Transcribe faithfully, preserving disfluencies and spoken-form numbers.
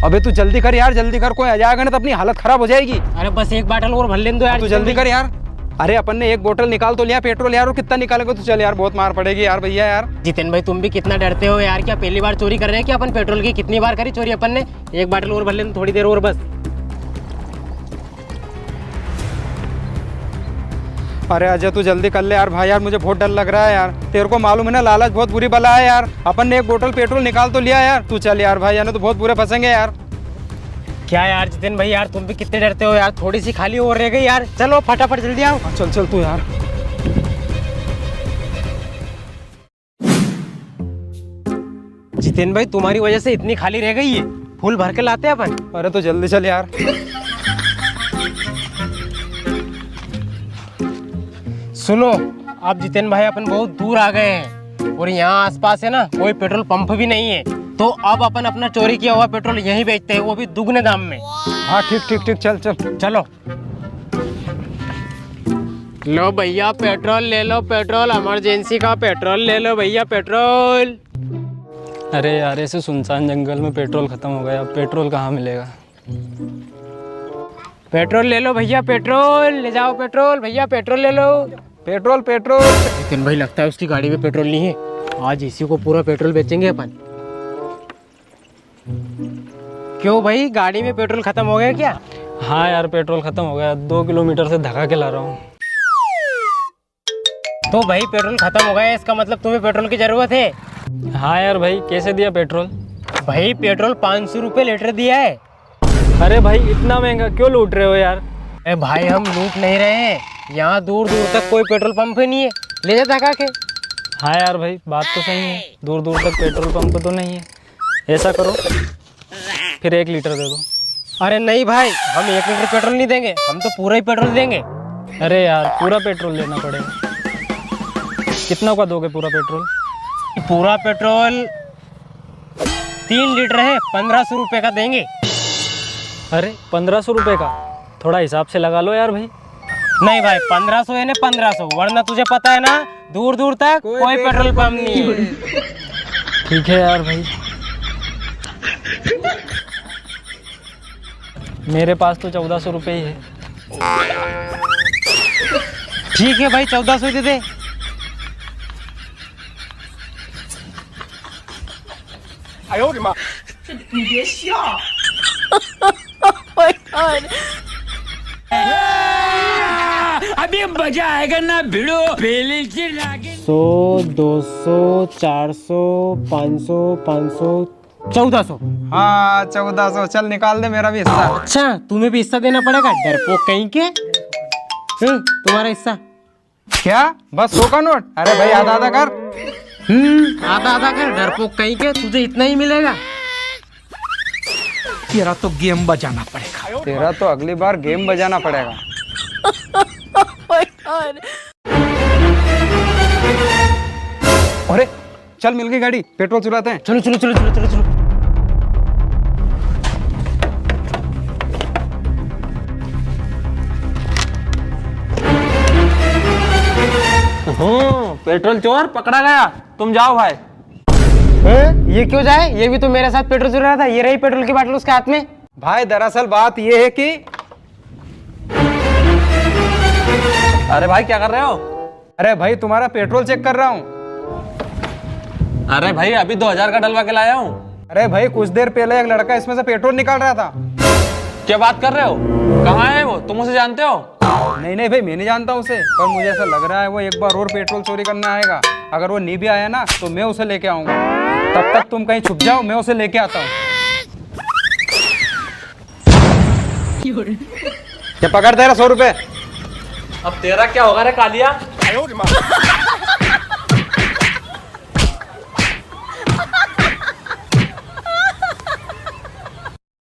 अबे तू जल्दी कर यार, जल्दी कर, कोई आ जाएगा ना तो अपनी हालत खराब हो जाएगी। अरे बस एक बाटल और भर लेने दो यार, तू जल्दी कर यार। अरे अपन ने एक बोतल निकाल तो लिया पेट्रोल यार, और कितना निकालेगा तू? चल यार, बहुत मार पड़ेगी यार भैया यार। जितेन भाई, तुम भी कितना डरते हो यार, क्या पहली बार चोरी कर रहे हैं क्या अपन पेट्रोल की? कितनी बार करी चोरी अपन ने। एक बाटल और भर लेने, थोड़ी देर और बस। अरे अजय, तू जल्दी कर ले यार भाई, यार मुझे बहुत डर लग रहा है यार। तेरे को मालूम है ना, लालच बहुत बुरी बला है यार। अपन ने एक बोतल पेट्रोल निकाल तो लिया यार, तू चल यार भाई, यार नहीं तो बहुत बुरे फंसेंगे यार। क्या यार जितेन भाई, यार तुम भी कितने डरते हो यार, थोड़ी सी खाली और रह गई यार। चलो फटाफट जल्दी आओ। हाँ, चल चल तू यार। जितेन भाई, तुम्हारी वजह से इतनी खाली रह गई है, फुल भर के लाते हैं अपन। अरे तो जल्दी चल यार। सुनो, अब जितेन भाई अपन बहुत दूर आ गए हैं और यहाँ आसपास है ना कोई पेट्रोल पंप भी नहीं है, तो अब अपन अपना चोरी किया हुआ पेट्रोल यहीं बेचते हैं, वो भी दुगने दाम में। हाँ ठीक ठीक ठीक, चल चल। चलो। लो भैया पेट्रोल ले लो, पेट्रोल, इमरजेंसी का पेट्रोल ले लो भैया, पेट्रोल। अरे यार, ऐसे सुनसान जंगल में पेट्रोल खत्म हो गया, अब पेट्रोल कहाँ मिलेगा? पेट्रोल ले लो भैया, पेट्रोल ले जाओ, पेट्रोल भैया, पेट्रोल ले लो। Petrol, petrol. जितेन भाई, लगता है उसकी गाड़ी में पेट्रोल नहीं है। आज इसी को पूरा पेट्रोल बेचेंगे अपन। क्यों भाई, गाड़ी में पेट्रोल खत्म हो गया क्या? हाँ यार, पेट्रोल खत्म हो गया, दो किलोमीटर से धक्का के ला रहा हूँ। तो भाई, पेट्रोल खत्म हो गया, इसका मतलब तुम्हें पेट्रोल की जरूरत है? हाँ यार भाई, कैसे दिया पेट्रोल? भाई, पेट्रोल पाँच सौ रुपये लीटर दिया है। अरे भाई, इतना महंगा क्यों लूट रहे हो यार? ए भाई, हम लूट नहीं रहे हैं, यहाँ दूर दूर तक कोई पेट्रोल पंप ही नहीं है, ले जा धक्का के। हाँ यार भाई, बात तो सही है, दूर दूर तक पेट्रोल पंप तो नहीं है। ऐसा करो, फिर एक लीटर दे दो। अरे नहीं भाई, हम एक लीटर पेट्रोल नहीं देंगे, हम तो पूरा ही पेट्रोल देंगे। अरे यार, पूरा पेट्रोल लेना पड़ेगा। कितना का दोगे पूरा पेट्रोल? पूरा पेट्रोल तीन लीटर है, पन्द्रह सौ रुपये का देंगे। अरे, पन्द्रह सौ रुपये का? थोड़ा हिसाब से लगा लो यार भाई। नहीं भाई, पन्द्रह सौ है ना, पन्द्रह सौ, वरना तुझे पता है ना, दूर दूर तक कोई कोई पेट्रोल पेट्रोल पंप पंप नहीं नहीं है। ठीक है यार भाई। मेरे पास तो चौदह सौ रुपये ही है। ठीक है भाई, चौदह सौ दे दे। अभी मजा आएगा ना भिड़ो, पहले से नागिन। सौ, दो सौ, चार सौ, पाँच सौ, पाँच सौ, चौदह सौ। हाँ, चौदह सौ। चल, निकाल दे मेरा भी हिस्सा। अच्छा, तुम्हें भी हिस्सा देना पड़ेगा, डरपोक कहीं के। हम्म, तुम्हारा हिस्सा। क्या? बस सौ का नोट? अरे भाई, आधा आधा कर। हम्म, आधा आधा कर, डरपोक कहीं के, तुझे इतना ही मिलेगा। तेरा तो गेम बजाना पड़ेगा। तेरा तो अगली बार गेम बजाना पड़ेगा। अरे, चल, मिल गई गाड़ी, पेट्रोल चुराते हैं। चलो, चलो, चलो, चलो, चलो, चलो। हम्म, पेट्रोल चोर पकड़ा गया, तुम जाओ भाई। ए, ये क्यों जाए? ये भी तो मेरे साथ पेट्रोल चुरा रहा था। ये रही पेट्रोल की बाटल उसके हाथ में। भाई, दरअसल बात ये है कि अरे भाई, क्या कर रहे हो? अरे भाई, तुम्हारा पेट्रोल चेक कर रहा हूँ। अरे भाई, अभी दो हजार का डलवा के लाया हूँ। अरे भाई, कुछ देर पहले एक लड़का इसमें से पेट्रोल निकाल रहा था। क्या बात कर रहे हो? कहाँ है वो? तुम उसे जानते हो? नहीं, नहीं भाई, मैं नहीं जानता उसे, पर मुझे ऐसा लग रहा है वो एक बार और पेट्रोल चोरी करने आएगा। अगर वो नहीं भी आया ना, तो मैं उसे लेके आऊंगा। तब तक तुम कहीं छुप जाओ, मैं उसे लेके आता हूँ। ये पकड़ तेरा सौ रुपए। अब तेरा क्या होगा रे कालिया?